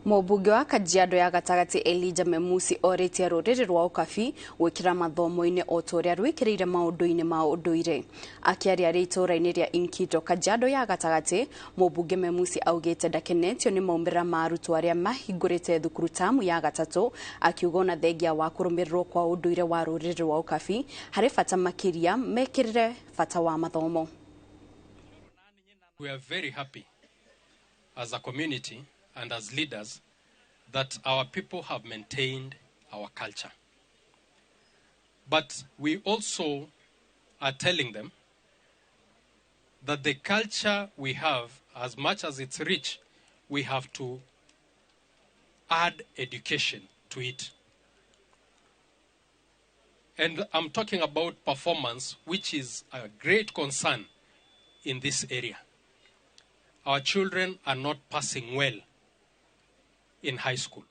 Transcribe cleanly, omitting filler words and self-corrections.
Mũmbunge wa Kajiado ya gatagatĩ Elijah Memusi orĩtie rũrĩrĩ rwa Ũkabi gwĩkĩra mathomo-inĩ o ta ũrĩa rwĩkĩrĩire maũndũ-inĩ ma ũndũire. Akĩaria arĩ itũũra-inĩ rĩa Inkido, Kajiado ya gatagatĩ, mũmbunge Memusi augĩte ndakenetio nĩ maumĩrĩra ma arutwo arĩa mahingũrĩte thukuru tamu ya gatatũ, akiuga ona thengia wa kũrũmĩrĩrwo kwa ũndũire wa rũrĩrĩ rwa Ũkabi, harĩ bata makĩria mekĩrĩre bata wa mathomo. We are very happy as a community and as leaders that our people have maintained our culture. But we also are telling them that the culture we have, as much as it's rich, we have to add education to it. And I'm talking about performance, which is a great concern in this area. Our children are not passing well in high school.